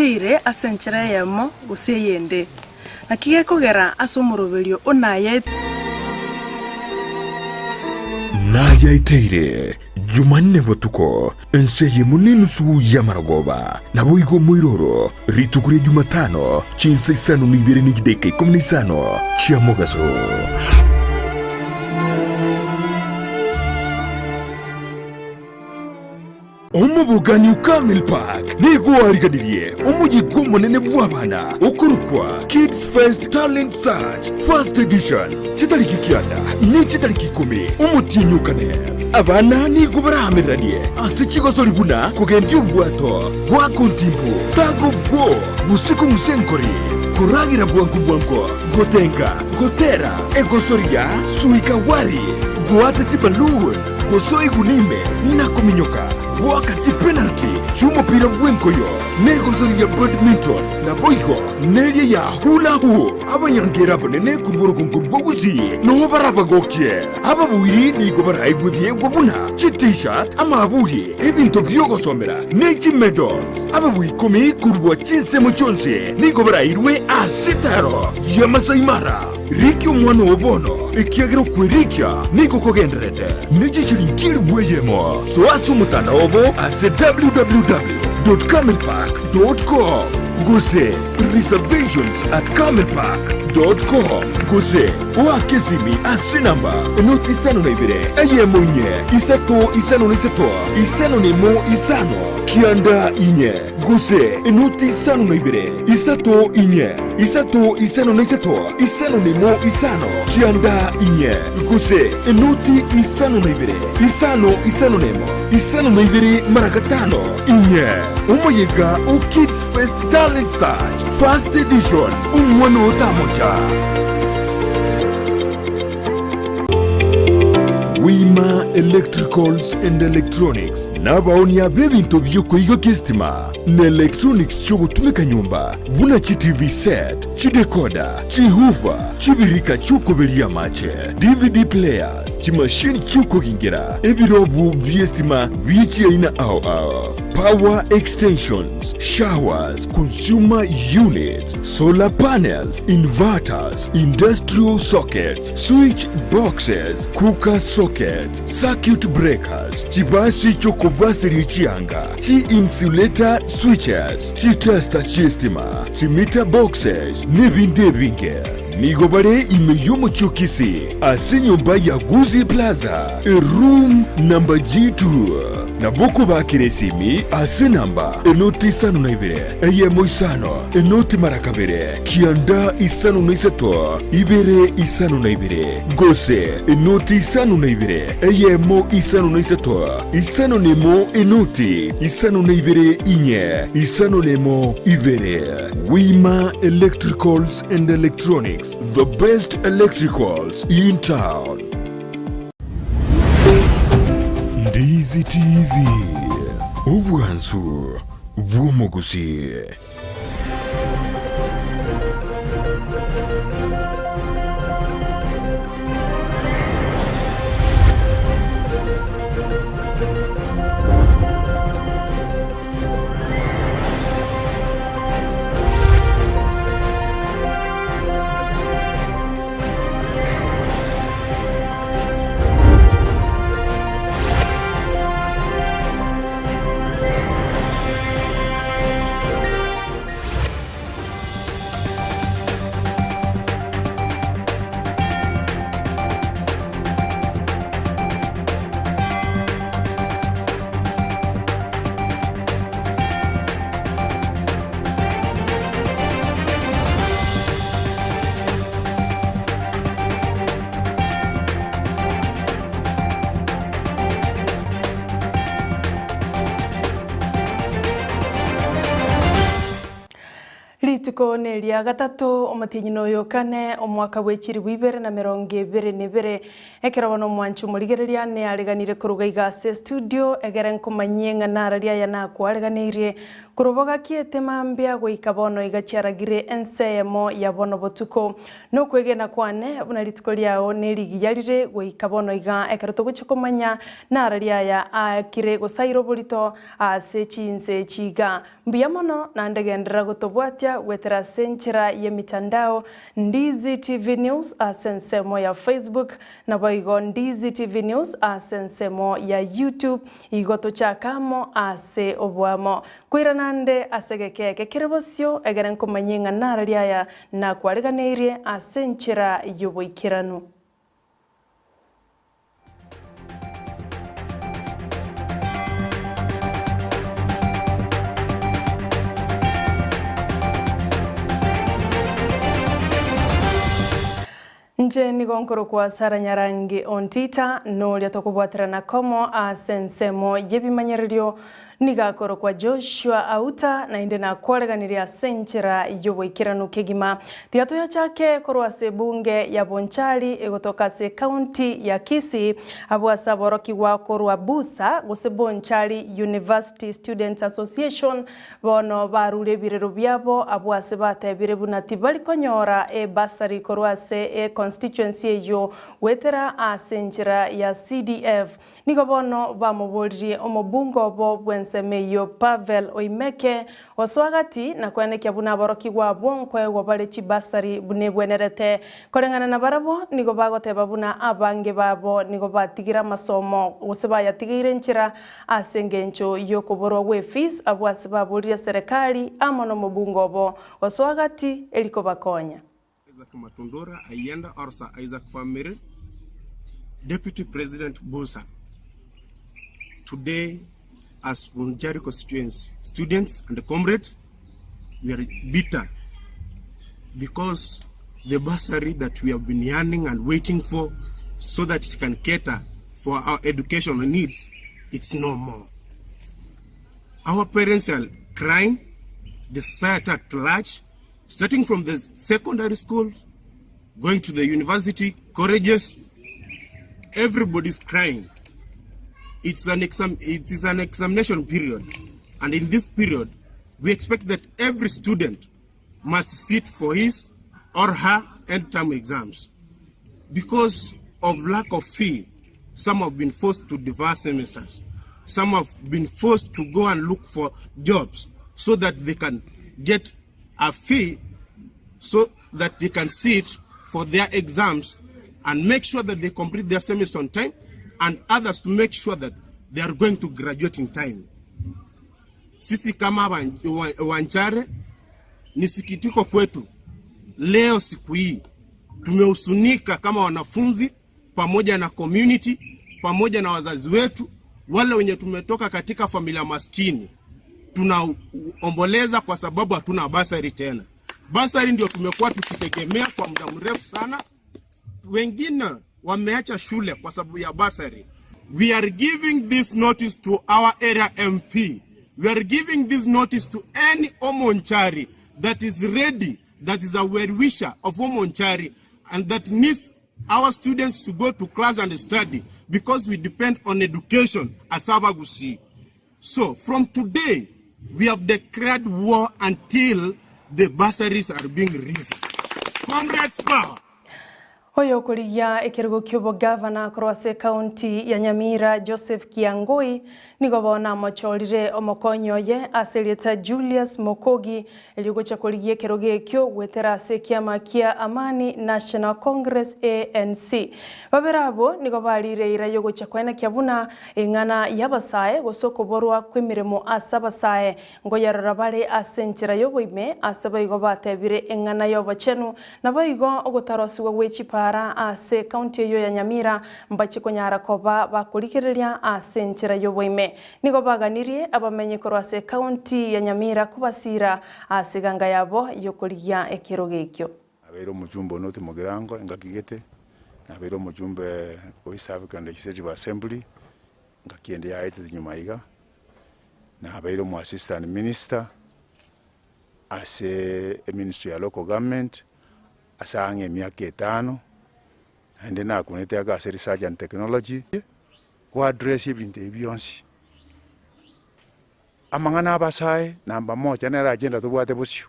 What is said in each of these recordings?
Nayaiteire ase enchera eyemo gose eyende. Naki gekogera ase omoroberio o nayaiteire. Nayaiteire Jumanne botuko, ense eyemo nenusu y'amarogoba. Naboigo omoiroro, rituko ria Jumatano, chinsa isano na ibere ne chidaeka ikomi na isano chia mogaso. Omobogani o Camel Park nigo oariganirie omoyega omonene bw'abana okorokwa Kids Fest Talent Search First Edition chitariki kianda ne chitariki ikomi omotienyi o kane. Abana nigo baraamereranie ase chigosori buna kogendia obwato, goaka ontimbu, tug of war, gose kong'usa enkori, koragera bwango bwango, gotenga, gotera, egosori ya suika wari, goata chiballoon, Gosoa iguni ime na kominyoka, goaka chipenalty chi'omopira bw'enkoyo, na egosori ya badminton, naboigo neria ya hula hoop. Abanyangera abanene korwa orogongo rwa Gusii noo barabagokie. Ababuiri nigo baraegwe ebiegwa buna chi-T-shirt, amaaburi, ebinto bi'ogosomera, ne chimedals. Ababui ikomi korwa chinsemo chionsi nigo barairwe ase etaaro ya Masai Mara. Rikia omwana oo bono, ekiagera okwerikia nigo kogendererete ne chishilingi elifu eyemo. Soa ase omotandao obo ase www.camelpark.com gose reservations at camelpark.com gose oake esimi ase enamba enoti isano na ibere eyemo inye isato isano na isato isano na emo isano kianda inye. Gose enoti isano na ibere, isato inye, isato isano na isato, isano na emo isano, kianda inye. Gose enoti isano na ibere, isano isano na emo, isano na ibere mara gatano, inye. Omoyega o Kids Fest Talent Search First Edition, omwana otamocha. Wima Electricals and Electronics Nabaonia b'ebinto bi'okoigokia esitima na electronics chi'ogotumeka nyomba, buna chiTV set, chidecoder, chihoofer, chibirika chi'okoberia amache, DVD players, chimashini chi'okogingera, ebirobu bi'esitima bie chiaina ao ao, power extensions, showers, consumer units, solar panels, inverters, industrial sockets, switch boxes, cooker sockets, circuit breakers, chibasi chi'okobaseria chianga, chi-insulator switches, chitester chi'estima, chimeter boxes, nebinde ebinge. Nigo bare ime y'omochie o Kisii ase enyomba ya Gusii Plaza, eroom number G2. Nabo okobakera esimi ase enamba enoti isano na ibere, eyemo isano, enoti mara kabere, kianda isano na isato, ibere isano na ibere. Gose enoti isano na ibere, eyemo isano na isato, isano na emo enoti isano na ibere inye, isano na emo ibere. Wima Electricals and Electronics, the best electricals in town. Ndizi TV, obwansu bw'omogusii. Rituko neria gatato, omotienyi noyo kane, omwaka bwe chilifu ibere na emerongo ebere na ebere. Ekero bono omwanchi omorigereria neareganire koruga iga ase estudio, egere nkomanyie ng'a nararia aya nakwareganeirie. Korwa bogakiete mambia goika bono iga chiaragire ense eyemo ya bono botuko. Nokwegena kwane buna rituko riao nerigiya rire goika bono iga ekero togochia komanya nararia aya aakire gose aire oborito ase chinse echi iga. Mbuya mono naende genderera gotobwatia goetera ase enchera y'emitandao Ndizi TV News ase ensemo ya Facebook, naboigo Ndizi TV News ase ensemo ya YouTube. Igo tochake amo ase oboamo. Koirana ande ase egeka eke kere bosio, egere nkomanyie ng'a nararia aya nakwareganeirie ase enchera y'oboikeranu. Inche nigo nkorokwa Sara Nyarangi Ontita, noria tokobwaterana komo ase ensemo y'ebimanyererio, nigo akorokwa Joshua Auta, naende nakwareganirie ase enchera y'oboikeranu kegima. Tiga toyachake korwa ase ebunge ya Bonchari egotoka ase ecounty ya Kisii, abwo ase aborokigwa korwa Busa gose Bonchari University Students Association Bono barure ebirero biabo abwo ase batebire buna tibari konyora e bursary korwa ase e constituency eyio goetera ase enchera ya CDF. Nigo bono bamoboririe omobunge obo bw'ensemo eyio Pavel Oimeke gosoa gati na koenekia buna aborokigwa abwo nkoegwa bare chibursary buna ebwenerete. Koreng'ana nabarabwo nigo bagoteba buna abange babo nigo batigire amasomo gose bayatigeire enchera Ase engencho y'okoborwa gw'efees abwo ase baboririe serikali amo nomobunge obo gosoa gati eri kobakonya. Isaac Matundura Ayienda or Sir Isaac Family, Deputy President Busa Today as Bonchari constituency students and comrades we are bitter because the bursary that we have been yearning and waiting for so that it can cater for our educational needs it's no more. Our parents are crying, the society at large, starting from the secondary school, going to the university, colleges, everybody's crying. It's an exam, it is an examination period. And in this period, we expect that every student must sit for his or her end term exams. Because of lack of fee, some have been forced to defer semesters. Some have been forced to go and look for jobs so that they can get a fee so that they can sit for their exams and make sure that they complete their semester on time and others to make sure that they are going to graduate in time. Sisi kama Wanchare ni sikitiko kwetu leo siku hii tumehusunika kama wanafunzi pamoja na community pamoja na wazazi wetu wale wenye tumetoka katika familia maskini tunaomboleza kwa sababu hatuna basari tena. Basari ndio tumekuwa tukitegemea kwa muda mrefu sana. Wengine wameacha shule kwa sababu ya basari. We are giving this notice to our area MP. We are giving this notice to any Omonchari that is ready, that is a well-wisher of Omonchari and that needs our students to go to class and study because we depend on education as Abagusi. So from today, we have declared war until the bursaries are being released. Comrades power! Oyokorigia ekerogo ki'obogavana korwa ase ekaunti ya Nyamira Joseph Kiangoi nigo bono amochorire omokonyi oye ase erieta Julius Mokogi erio gocha korigia ekerogo ekio goetera ase ekiama kia Amani National Congress ANC. Babere abwo nigo barire eira y'ogochia koenekia buna Eng'ana y'abasae gose okoborwa kw'emeremo ase abasae, nkoyarora bare ase enchera y'oboime, ase boigo batebire eng'ana y'obochenu, naboigo ogotarosigwa gwe chipaara ase ekaunti eyio ya Nyamira mbache konyara koba bakorigereria ase enchera y'oboime. Nigo baganirie abamenyi korwa ase ekaunti ya Nyamira kobasiira ase eganga yabo y'okorigia ekerogo ekio. Nabeire omochumbe one o Mugirango engaki gete, nabeire omochumbe o East African Legislative Assembly engaki ende yaetete nyuma iga, nabeire omo assistant minister. ase eministry ya local government ase ang'e emiaka etano, naende nakunete ake ase research and technology, go address ebinto ebi bionsi. Amang'ana abasae namba moja nere agenda tobwate bosio,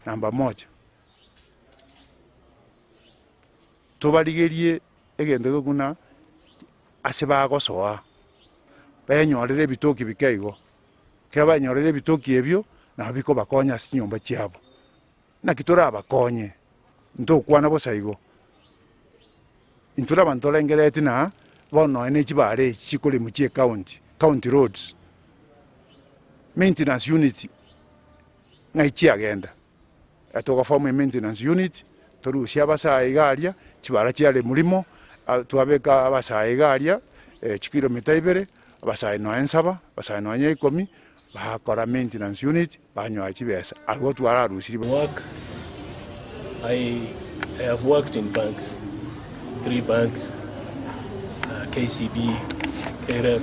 namba moja. Tobarigerie egento eke buna ase bagosoa, benyorere ebitoki bike igo, ekero banyorire ebitoki ebio, nabo bikobakonya ase chinyomba chiabo. Naki torabakonye? Ntokwana bosa igo. Intwe nabanto torengereti na bono nonye ne chibara echi chikoremwa chia ecounty, county roads, maintenance unit ng'ai chiagenda? Toga form a maintenance unit, torusie abasae iga aria, chibara chiaremwa rimo, twabeka abasae iga aria chikilomita ibere, abasae nonye nsaba, abasae nonye ikomi, bakora maintenance unit, banyora chibesa, agwo twararusirie. Work, I, I have worked in banks, three banks, uh, KCB, KREB,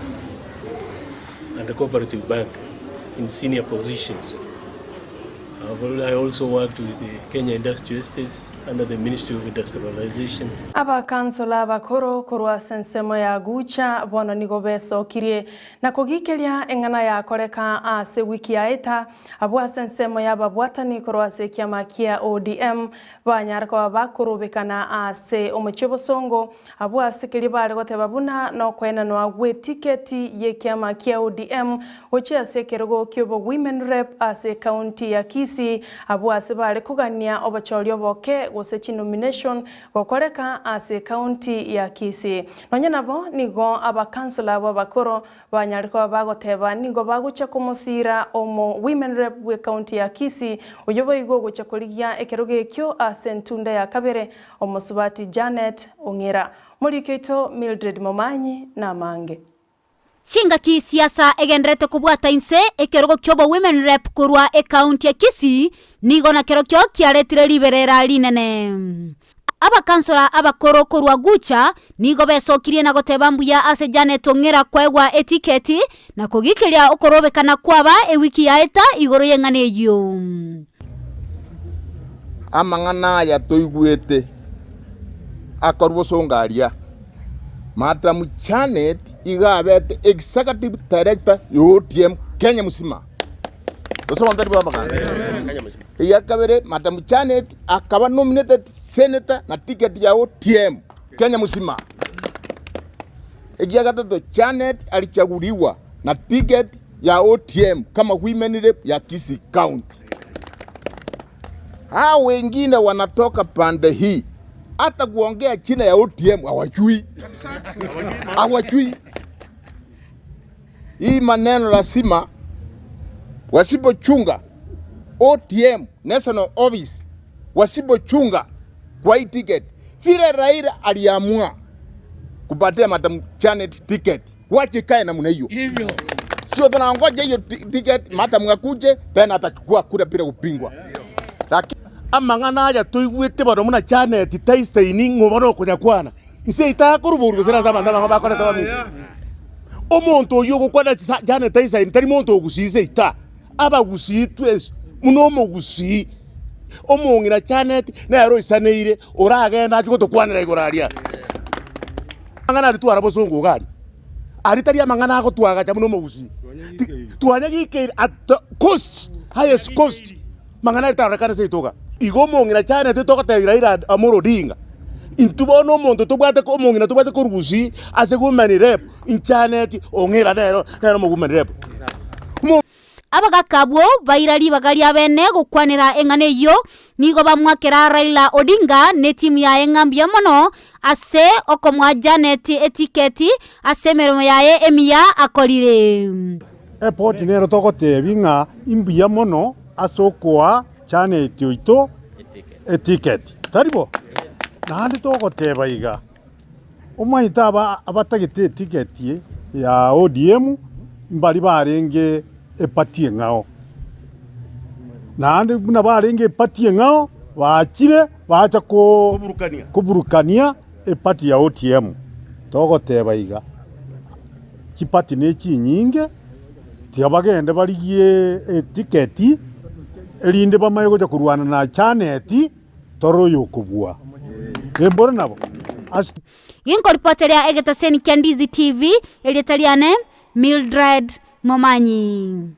and the Cooperative Bank in senior positions. I also worked with the Kenya Industrial Estates under the Ministry of Industrialization. Abakansola abakoro korwa ase ensemo ya Gucha bono nigo besokirie na kogikeria eng'ana yakoreka ase ewiki yaeta, abwo ase ensemo y'ababwatani korwa ase ekiama kia ODM banyare koba bakorobekana ase omochie obosongo, abwo ase keria bare goteba buna nokoenanwa gw'etiketi y'ekiama kia ODM gochia ase ekerogo ki'obo Women Rep ase ecounty ya Kisii, abwo ase bare kogania obochori oboke gose chinomination gokoreka ase ecounty ya Kisii. Nonya nabo nigo abakansula abwo abakoro banyare koba bagoteba nigo bagochia komosiira omo Women Rep bw'ecounty ya Kisii, oyio boigo ogochia korigia ekerogo ekio ase entunda ya kabere, omosubati Janet Ong'era. Moriki oito Mildred Momanyi namange. Chingaki siasa egendererete kobwata inse ekerogo ki'obo Women Rep korwa ecounty ya Kisii nigo nakerokio kiaretire riberera rinene. Abakansora abakoro korwa Gucha nigo besokirie na goteba mbuya ase Janet Ong'era koegwa etiketi na kogikeria okorobekana kwaba ewiki yaeta igoro y'eng'ana eyio. Amang'ana aya toigwete akorwa bosongo aria, Madam Janet iga abete Executive Director ya ODM Kenya mosima. Gose abanto tari b'amaganda. Eya kabere, Madam Janet akaba nominated Senator na ticket ya ODM Kenya mosima. Ekia gatato, Janet alichaguliwa na ticket ya ODM kama Women Rep ya Kisii County. Hao wengine wanatoka pande hii, hata kuongea jina ya ODM hawajui, hawajui. Hii maneno lazima wasipochunga ODM National Office, wasipochunga kwa hii ticket, vile Raila aliamua kupatia Madam Janet ticket, wache ikae namna hiyo. Sio tunangoja hiyo ticket Madam akuje tena atachukua kura bila kupingwa. Lakini Amang'ana aya toigwete bono buna Janet taisaini ng'o bono okonyakwana. Inse itakoruborwa gose nase abanto abang'ao bakorete baminto. Omonto oyio ogokwana Janet taisaini tari monto ogusii seita. Abagusii twensi buna omogusii, omong'ina Janet nere oisaneire oragende achie gotokwanera igoro aria. Amang'ana aria twara bosongo iga aria, aria tari amang'ana agotwagacha buna omogusii. Twanyagikeire at the cost, highest cost. Mang'ana aria tarorekane seito iga. Igo omong'ina Janet togotebia Raila Amolo Odinga, intwe bono omonto tobwate omong'ina tobwate korwa Gusii ase women rep, Janet Ong'era nere nere omo women rep. Abagaka abwo baira ribaga riabene gokwanera eng'ana eyio, nigo bamwakera Raila Odinga ne etimu yaye ng'a mbuya mono ase okomoa Janet etiketi ase emeremo yaye emiya akorire. Epoti nero togotebia ng'a imbuya mono ase okoa Janet oito etiketi, tari bo? Naende togoteba iga, omanyete aba abatagete etiketi ya ODM mbari barenge eparty eng'ao. Naende buna barenge eparty eng'ao, bachire bacha koburukania eparty ya ODM. Togoteba iga, chiparty ne chinyinge, tiga bagende barigie etiketi. erinde bamanye gocha korwana na Janeti tore oyokobua. Mbore nabo? Ase. Ginkoripoteria egetaseni kia Ndizi TV, erieta riane Mildred Momanyi.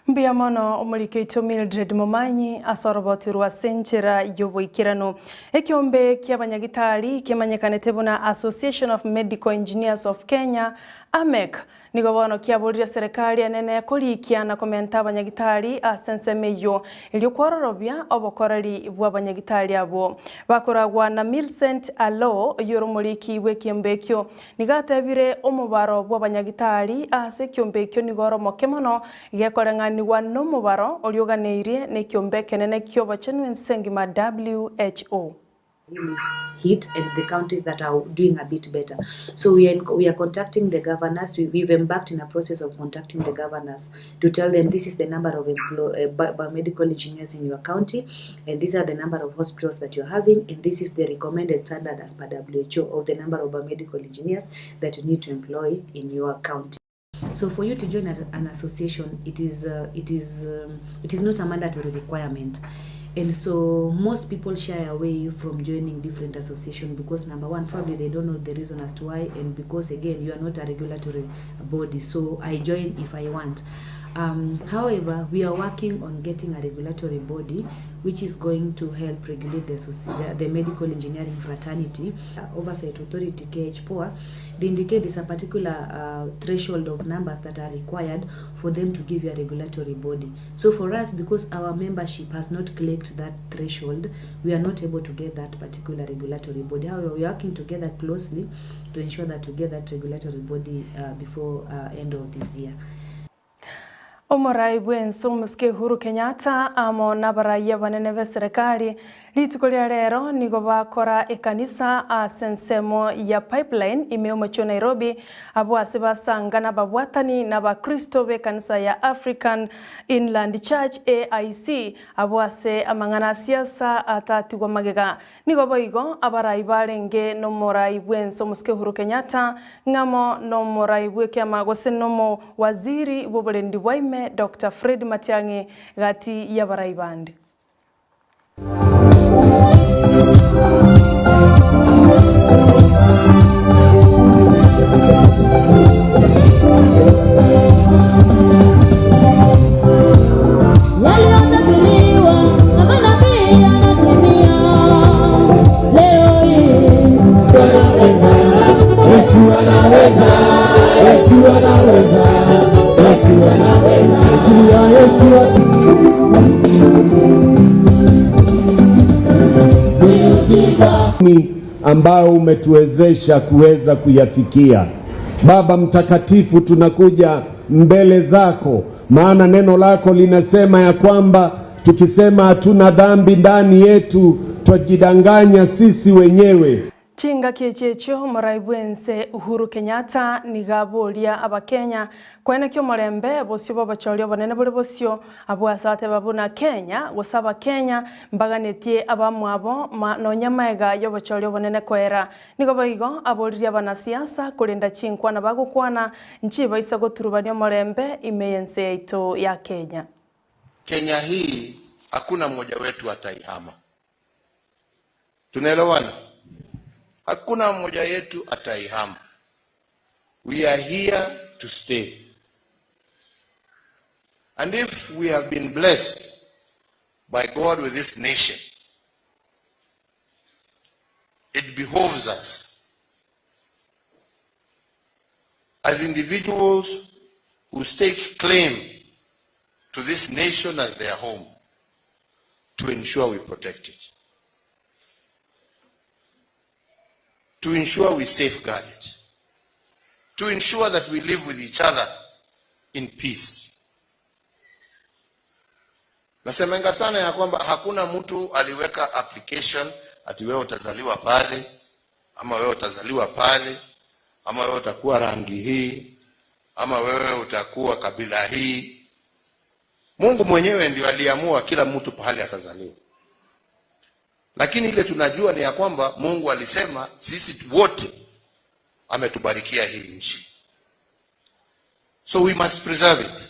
Mbuya mono omoriki oito Mildred Momanyi ase oroboti orwo ase enchera y'oboikeranu. Ekeombe ki'abanyagitari kemanyekanete buna Association of Medical Engineers of Kenya, AMEC, Nigo bono kiaborire serikali enene korikia na komenta abanyagitari ase ensemo eyio, erio kwororobia obokoreri bw'abanyagitari abwo. Bakoragwa na Millicent Aloo, oyio ore omoriki bw'ekiombe ekio, nigo atebire omobaro bw'abanyagitari ase ekiombe ekio nigo ore omoke mono, gekoreng'anigwa nomobaro oria oganeirie nekiombe ekenene ki'obochenu ense engima WHO. really hit and the counties that are doing a bit better. So we are, in, we are contacting the governors. We, we've embarked in a process of contacting the governors to tell them this is the number of emplo- uh, biomedical engineers in your county, and these are the number of hospitals that you're having, and this is the recommended standard as per WHO of the number of biomedical engineers that you need to employ in your county. So for you to join an association, it is uh, it is um, it is not a mandatory requirement. And so most people shy away from joining different associations because number one, probably they don't know the reason as to why, and because again you are not a regulatory body. So I join if I want. Um, however, we are working on getting a regulatory body which is going to help regulate the, the, the medical engineering fraternity. Uh, Oversight Authority, KHPOA, they indicate there's a particular uh, threshold of numbers that are required for them to give you a regulatory body. So for us, because our membership has not clicked that threshold, we are not able to get that particular regulatory body. However, we are working together closely to ensure that we get that regulatory body uh, before uh, end of this year. Omorai bw'ense omosike Uhuru Kenyatta amo nabarai abanene b'eserekari rituko ria rero nigo bakora ekanisa ase ensemo ya Pipeline ime y'omochie o Nairobi abwo ase basanga nababwatani na abakristo b'ekanisa ya African Inland Church, AIC, abwo ase amang'ana a siasa atatigwa magega. Nigo boigo abarai barenge nomorai bw'ense omosike Uhuru Kenyatta, ng'amo nomorai bw'ekiama gose nomo waziri bw'oborendi bwa ime Doctor Fred Matiang'i gati y'abarai bande. Ambao umetuwezesha kuweza kuyafikia. Baba Mtakatifu, tunakuja mbele zako, maana neno lako linasema ya kwamba tukisema hatuna dhambi ndani yetu twajidanganya sisi wenyewe. Chingaki echi echio omorai bw'ense Uhuru Kenyatta nigo aboria Abakenya koenekia omorembe bosio bw'obochori obonene bore bosio abwo ase ateba buna Kenya gose Abakenya mbaganetie abamwabo ma nonya maega y'obochori obonene koera. Nigo boigo aboririe abanasiasa korenda chinkwana bagokwana nchibaisa goturubania omorembe ime y'ense yaito ya Kenya. Kenya hii hakuna mmoja wetu ataihama. Tunaelewana? Hakuna mmoja yetu ataihama. We are here to stay. And if we have been blessed by God with this nation, it behoves us as individuals who stake claim to this nation as their home to ensure we protect it, to ensure we safeguard it, to ensure that we live with each other in peace. Nasemenga sana ya kwamba hakuna mtu aliweka application ati wewe utazaliwa pale ama wewe utazaliwa pale ama wewe utakuwa rangi hii ama wewe utakuwa kabila hii. Mungu mwenyewe ndio aliamua kila mtu pahali atazaliwa, lakini ile tunajua ni ya kwamba Mungu alisema sisi wote ametubarikia hii nchi, so we must preserve it.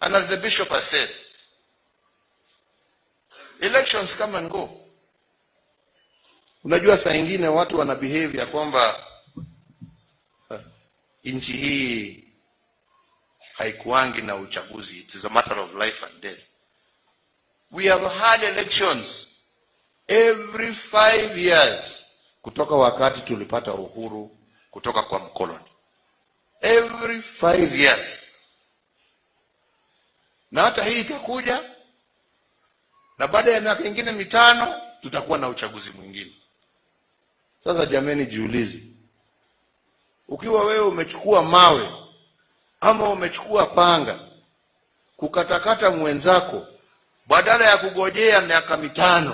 And as the bishop has said, elections come and go. Unajua saa ingine watu wana behave ya kwamba nchi hii haikuangi na uchaguzi. It is a matter of life and death. We have had elections every 5 years kutoka wakati tulipata uhuru kutoka kwa mkoloni, every 5 years, na hata hii itakuja, na baada ya miaka ingine 5 tutakuwa na uchaguzi mwingine. Sasa jameni, jiulize, ukiwa wewe umechukua mawe ama umechukua panga kukatakata mwenzako, badala ya kugojea miaka 5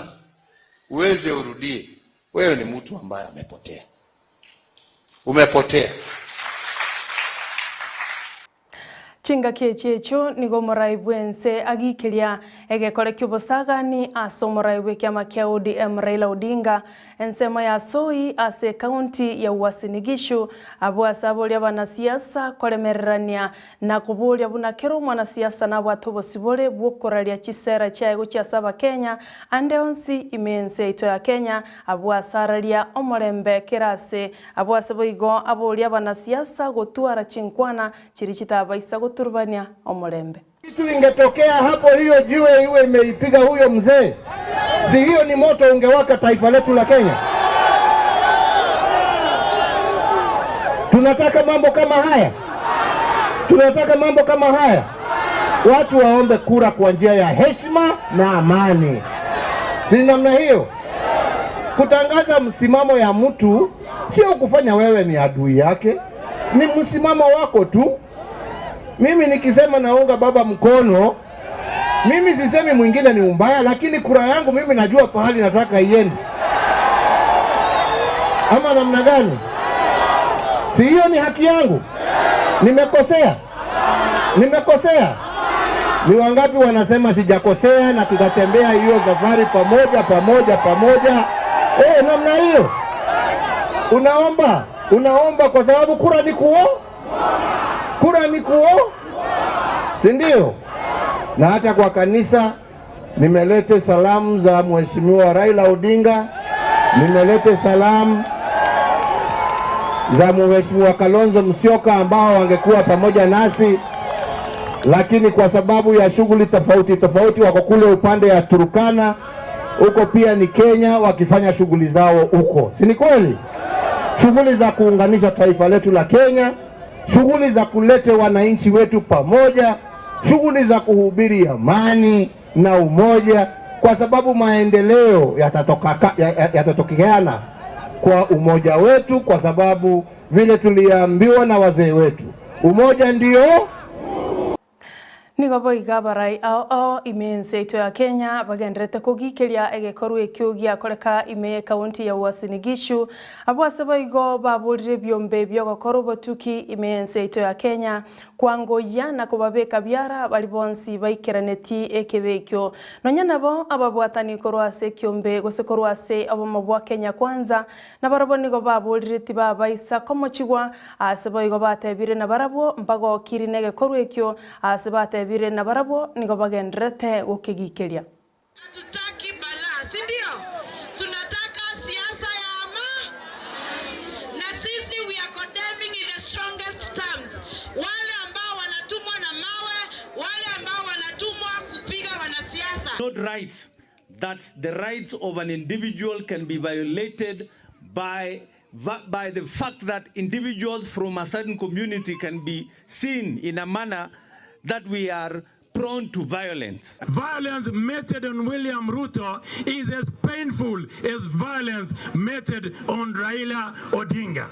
uweze urudie, wewe ni mtu ambaye amepotea, umepotea. Chingaki echi echio nigo omorai bwense agikeria egekore kia obosagani ase omorai bwa ekiama kia ODM Raila Odinga ensemo ya Soi ase ekaunti ya Uasin Gishu abwo ase aboria abanasiasa koremererania na koboria buna kero omwanasiasa nabwate obosibore bwa okoraria chisera chiaye gochia ase abakenya ande onsi ime ense yaito ya Kenya abwo ase araria omorembe kera ase abwo ase boigo aboria abanasiasa gotwara chinkwana chiri chitabaisa goturubania omorembe. Kitu ingetokea hapo, hiyo jiwe iwe imeipiga huyo mzee, si hiyo ni moto ungewaka taifa letu la Kenya? Tunataka mambo kama haya? Tunataka mambo kama haya? Watu waombe kura kwa njia ya heshima na amani, si namna hiyo? Kutangaza msimamo ya mtu sio kufanya wewe ni adui yake, ni msimamo wako tu. Mimi nikisema naunga baba mkono, mimi sisemi mwingine ni umbaya, lakini kura yangu mimi najua pahali nataka iende, ama namna gani? Si hiyo ni haki yangu? Nimekosea? Nimekosea? Ni wangapi wanasema sijakosea na tutatembea hiyo safari pamoja pamoja pamoja? Eh, namna hiyo. Unaomba, unaomba kwa sababu kura ni kuo, kura ni kuo, si ndio? Na hata kwa kanisa nimelete salamu za Mheshimiwa Raila Odinga, nimelete salamu za Mheshimiwa Kalonzo Musyoka ambao wangekuwa pamoja nasi, lakini kwa sababu ya shughuli tofauti tofauti wako kule upande ya Turkana, huko pia ni Kenya, wakifanya shughuli zao huko, si ni kweli? Shughuli za kuunganisha taifa letu la Kenya, shughuli za kulete wananchi wetu pamoja, shughuli za kuhubiri amani na umoja, kwa sababu maendeleo yatatokeana kwa umoja wetu, kwa sababu vile tuliambiwa na wazee wetu, umoja ndio Nigo boiga abarai ao ao ime ense yaito ya Kenya bagenderete kogikeria egekorwa ekio giakoreka ime ekaunti ya Uasin Gishu abwo ase boigo baborire ebiombe biogokora obotuki ime ense yaito ya Kenya kwangoyia na kobabeka biara bari bonsi baikeraneti ekebe ekio nonya nabo ababwatani korwa ase ekiombe gose korwa ase obomo bwa Kenya Kwanza nabarabwo nigo baborire tibabaisa komochigwa ase boigo batebire nabarabwo mbagokiri na egekorwa ekio ase batebire nabarabwo nigo bagenderete gokegikeria. Hatutaki balaa, si ndio? Tunataka siasa ya ama, na sisi we are condemning in the strongest terms wale ambao wanatumwa na mawe, wale ambao wanatumwa kupiga wanasiasa. Not right that the rights of an individual can be violated by the fact that individuals from a certain community can be seen in a manner that we are prone to violence. Violence meted on William Ruto is as painful as violence meted on Raila Odinga.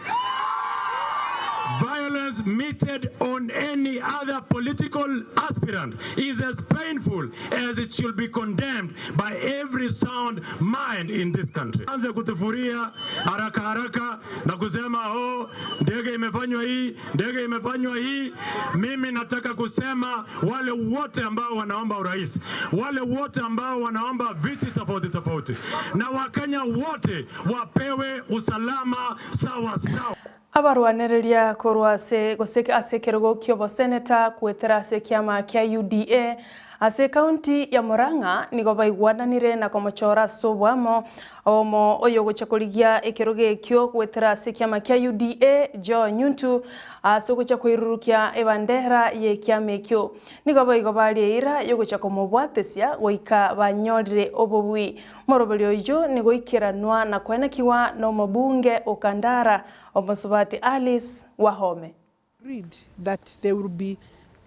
Violence meted on any other political aspirant is as painful as it should be condemned by every sound mind in this country. Anze kutufuria haraka haraka na kusema, oh, ndege imefanywa hii, ndege imefanywa hii. Mimi nataka kusema wale wote ambao wanaomba urais, wale wote ambao wanaomba viti tofauti tofauti, na Wakenya wote wapewe usalama sawa sawa. Abarwanereria korwa ase gose ase ekerogo ki'oboseneta goetera ase ekiama kia UDA ase ekaunti ya Murang'a nigo baigwananire na komochora ase oboamo omo oyogocha korigia ekerogo ekio goetera ase ekiama kia UDA Joe Nyuntu ase ogocha koirurukia ebandera y'ekiama ekio. Nigo boigo baria eira y'ogocha komobwatesia goika banyorire obobui. Moroberi oyio nigoikeranwa na koenekigwa nomobunge o Kandara, Omosubati Alice Wahome. Agreed that they will be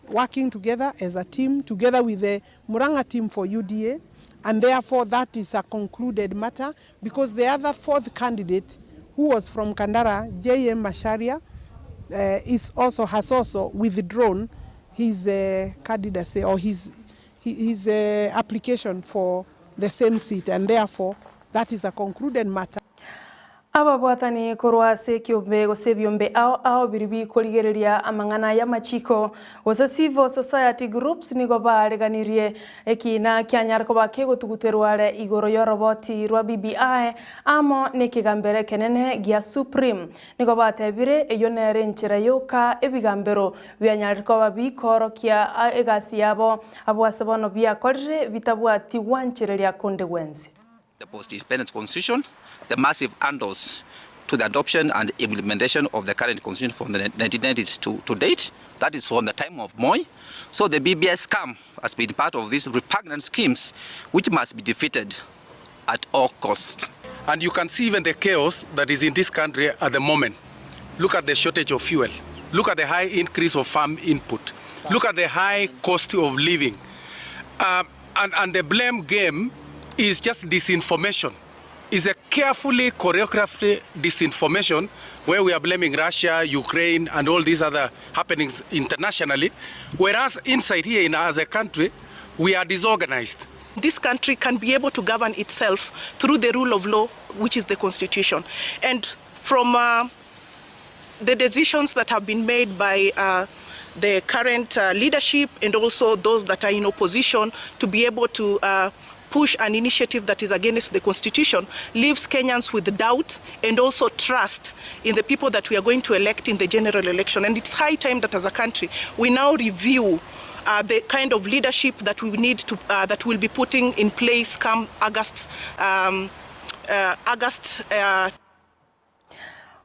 working together as a team, together with the Murang'a team for UDA, and therefore that is a concluded matter because the other fourth candidate who was from Kandara, JM Macharia, uh, is also, has also withdrawn his uh, candidacy or his, his uh, application for the same seat and therefore that is a concluded matter. Ababwatani korwa ase ekiombe gose ebiombe ao ao biria bikorigereria amang'ana y'amachiko gose civil society groups nigo baareganirie ekiina kianyare koba kegotuguterwa are igoro y'oroboti rwa BBI amo nekegambero ekenene gia Supreme. Nigo batebire eyio nere enchera yoka ebigambero bianyarire koba bikoorokia egasi yabo abwo ase bono biakorire bitabwati gwanchereria konde gwensi. The post-independence constitution, the massive handles to the adoption and implementation of the current constitution from the 1990s to, to date. That is from the time of Moi. So the BBI scam has been part of these repugnant schemes which must be defeated at all costs. And you can see even the chaos that is in this country at the moment. Look at the shortage of fuel. Look at the high increase of farm input. Look at the high cost of living. And, and the blame game is just disinformation. It's a carefully choreographed disinformation where we are blaming Russia, Ukraine, and all these other happenings internationally, whereas inside here in, as a country, we are disorganized. This country can be able to govern itself through the rule of law, which is the constitution. And from the decisions that have been made by the current leadership and also those that are in opposition to be able to push an initiative that is against the constitution leaves Kenyans with doubt and also trust in the people that we are going to elect in the general election. And it's high time that as a country we now review the kind of leadership that we need to, that we'll be putting in place come August, August.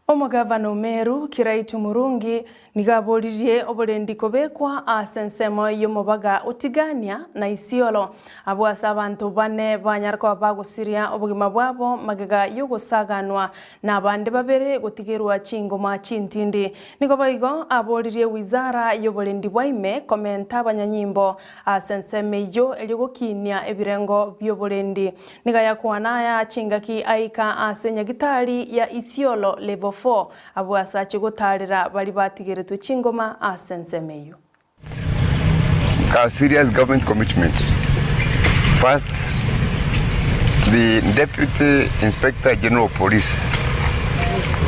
Omogavana o Meru, Kiraitu Murungi, nigo aboririe oborendi kobekwa ase ensemo y'omobaga o Tigania na Isiolo abwo ase abanto bane banyare koba bagosiria obogima bwabo magega y'ogosaganwa na abande babere gotigerwa chingoma chintindi. Nigo boigo aboririe wizara y'oborendi bwa ime komenta abanyanyimbo ase ensemo eyio erio gokinia ebirengo bi'oborendi. Nigo ayakwana aya chingaki aika ase nyagitari ya Isiolo level 4 abwo ase ache gotarera baria batigeretwe chingoma ase ensemo eyio. A serious government commitment. First, the Deputy Inspector General of Police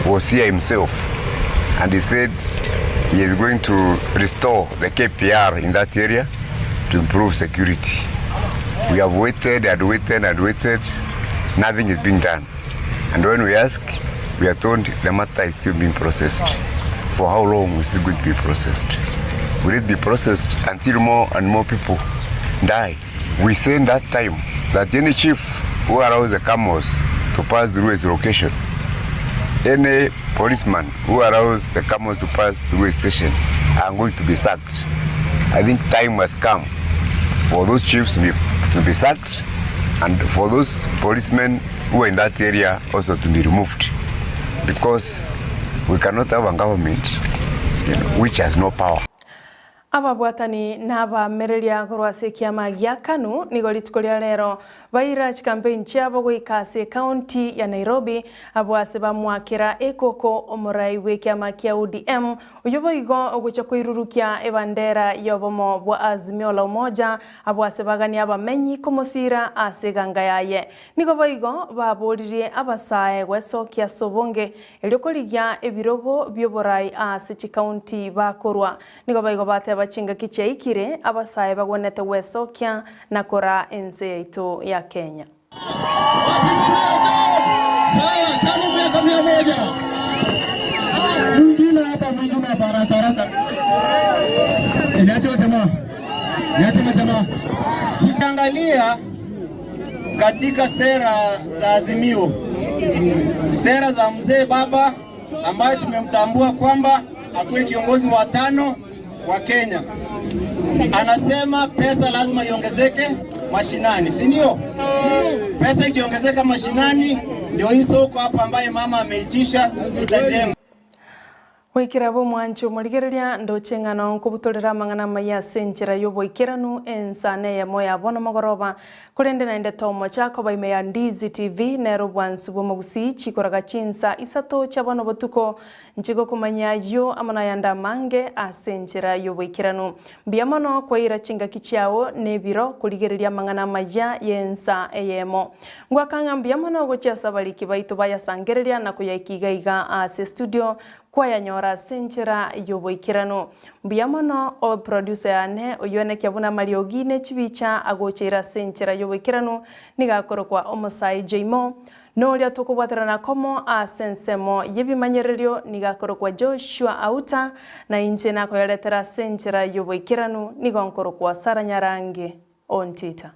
was here himself and he said he is going to restore the KPR in that area to improve security. We have waited and waited and waited, nothing is being done. And when we ask, we are told the matter is still being processed. For how long is it going to be processed? Will it be processed until more and more people die? We say in that time that any chief who allows the camels to pass through his location, any policeman who allows the camels to pass through a station are going to be sacked. I think time has come for those chiefs to be sacked and for those policemen who are in that area also to be removed, because we cannot have a government which has no power. Ababwatani na abamereria korwa ase ekiama gia KANU nigo rituko ria rero baira chicampaign chiabo goika ase ekaunti ya Nairobi abwo ase bamwakera ekoko omorai bwa ekiama kia ODM oyo boigo ogocha koirurukia ebandera y'obomo bwa Azimio la Umoja abwo ase bagania abamenyi komosira ase eganga yaye. Nigo boigo baboririe abasae gwesokia ase obonge erio korigia ebirogo bioborai ase chikaunti bakorwa. Nigo boigo bateba chingaki chiaikire abasae bagwenete gwesokia na kora ense yaito ya Kenya. Sawa, kama miaka 100. Mwingine hapa, mwingine hapa, haraka haraka. Niache jamaa, niache jamaa. Sikiangalia katika sera za Azimio, sera za mzee baba ambaye tumemtambua kwamba akuwe kiongozi wa tano wa Kenya, anasema pesa lazima iongezeke mashinani, si ndio? Pesa ikiongezeka mashinani, ndio hii soko hapa ambaye mama ameitisha itajengwa. Goikera bomwancho omorigereria ndoche ng'ano nkobutorera amang'ana amaya ase enchera y'oboikeranu ensana eyemo ya bono mogoroba korende naende tomocha koba ime ya Ndizi TV nero obwansu bw'omogusii chikoraga chinsa isato chia bono botuko nchigokomanya ayio amo nayande amange ase enchera y'oboikeranu. Mbuya mono kwaira chingaki chiao na ebiro korigereria amang'ana amaya y'ensa eyemo. Ngoaka ng'a mbuya mono gochia ase abariki baito bayasangereria na koyaika iga iga ase estudio kwayanyora ase enchera y'oboikeranu. Mbuya mono o producer yane oywenekia buna amariogi ne chibicha agocheire ase enchera y'oboikeranu nigo akorokwa Omosae Jaymo. Noria tokobwaterana komo ase ensemo y'ebimanyererio nigo akorokwa Joshua Auta, na inche nakoyaretera ase enchera y'oboikeranu nigo nkorokwa Sarah Nyarange Ontita.